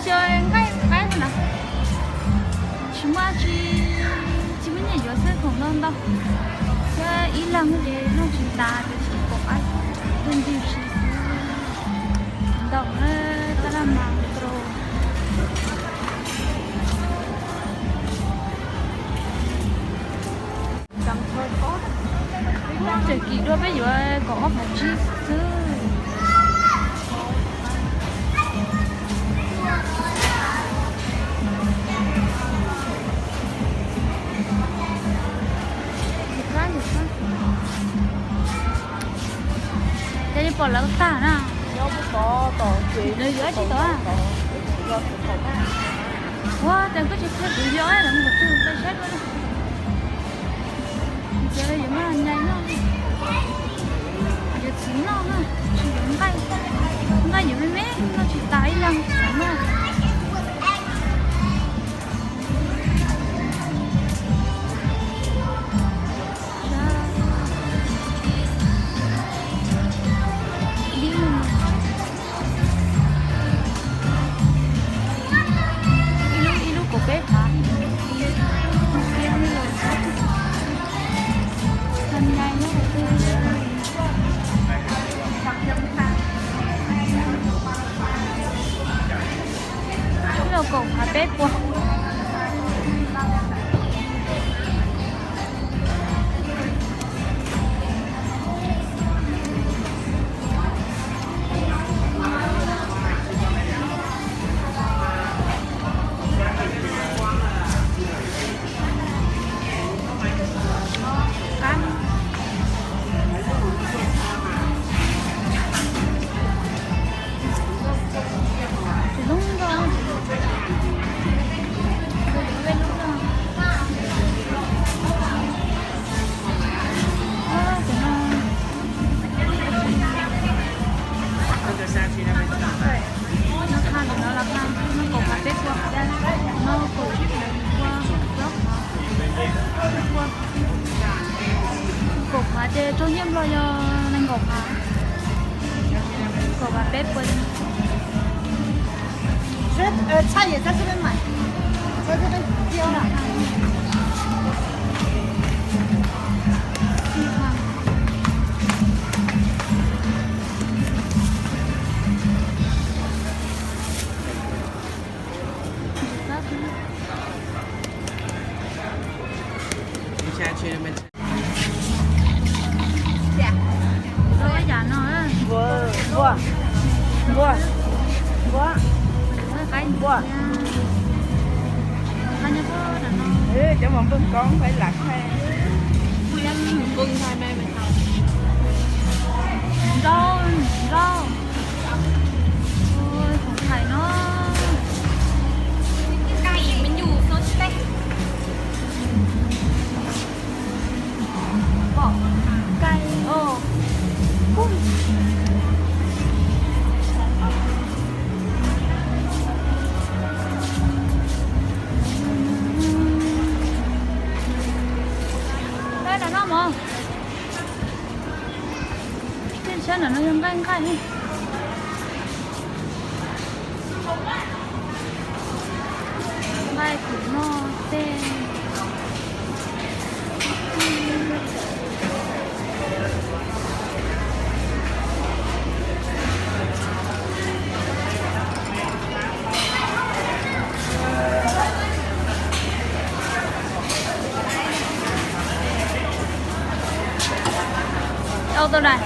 Nqaij qaib na, tsis muaj tsis, tsis muaj nyiaj yuav xwb, khoom ntau ntau, thiab ib leeg ces noj tsis tas, tiam sis pom qab tuaj ncig si xwb. Ntau na, tab laj mas rau. Tseem kim dua peb yuav kaum ob phav tsib xwb. Ces pom lawv tag na. Nws yuav tsis tau. Ua cas koj tsis qhia kuv yuav, lawv mus qhov twg peb saib dua. Ces yuav muab nyais noj, yuav txiv noj na, tsis yuav nqaij, nqaij yuav me me noj tsis tas ib leeg xav noj. Ib lub ib lub kaum peb phav. Ib lub kaum phav peb puas. No kaum phav peb puas, no kaum tsib phav pua, plaub phav, pua, kaum phav ces rau nyiaj Nplog yog nees nkaum phav, kaum phav peb puas. Npua, npua, npua, npua. Cov mos npwg koob peb lam khai. Nrau, nrau. Ui, khoom thaiv no. Pom kai os. Saib no noj mov. Tej saib no yog nqaij nqaij. Nqaij kuv noj tej. Âu tau đài.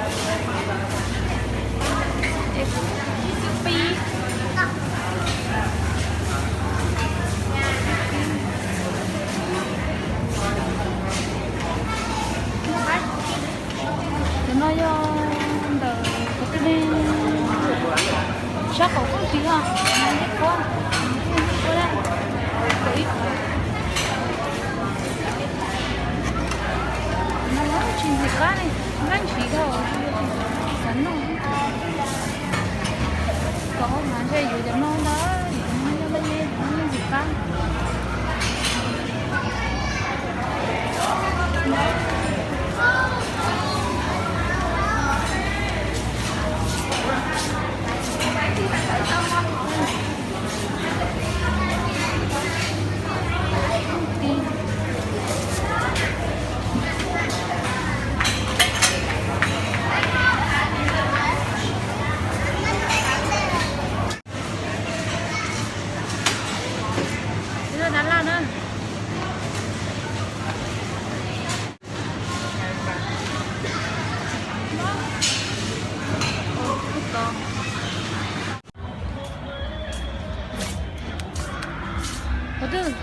Cov no yog ntawm cov tib neeg sab qaum koob tis os, ib qhua, ib qhua, ib qhua. No tsis nqaij ne, nqaij ntsis dhau. Laj laj na. Ua twg?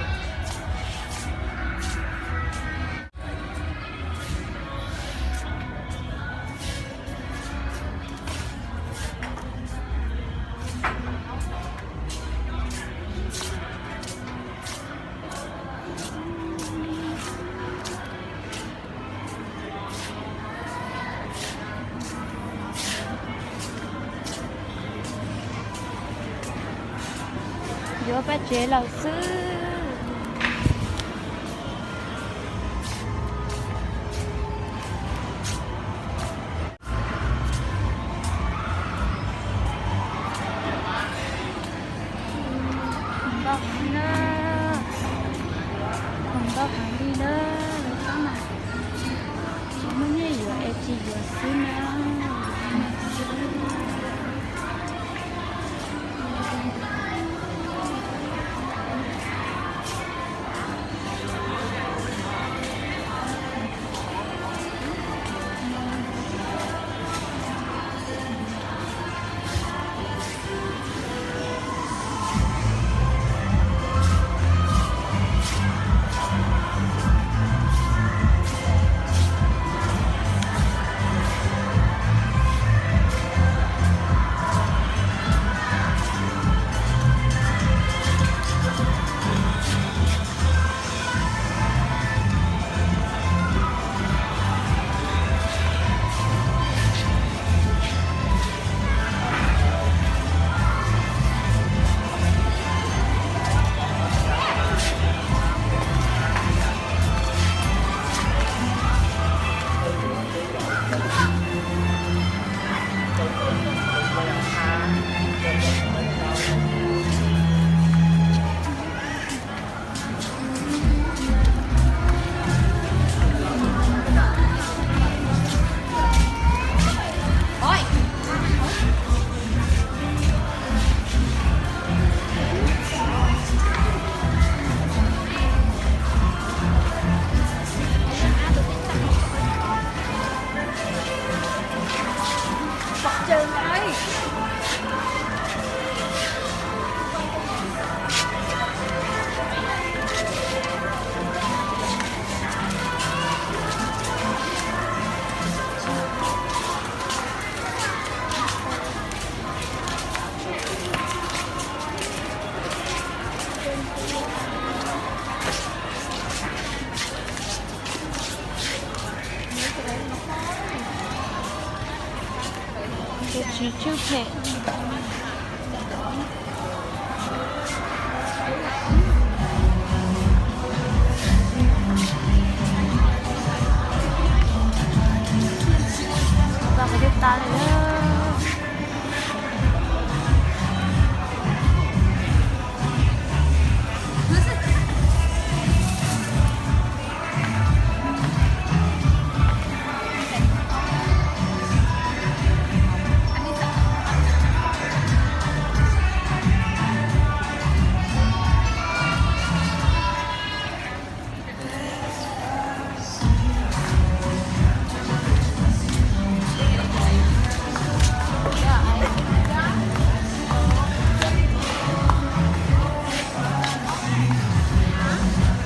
Yuav paj tsev lawm xwb. Ntau heev na, ntau heev li na, lawv txhob mas tsis muaj nyiaj yuav es tsis yuav xwb na. Tus tsis tswj phem. Tau qhov twg tas lawm na.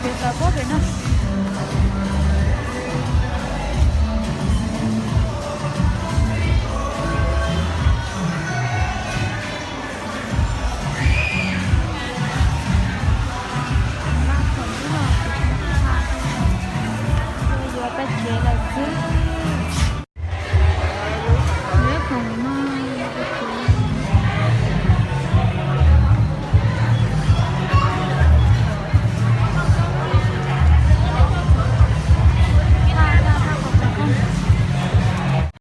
Pem tau pob pem no.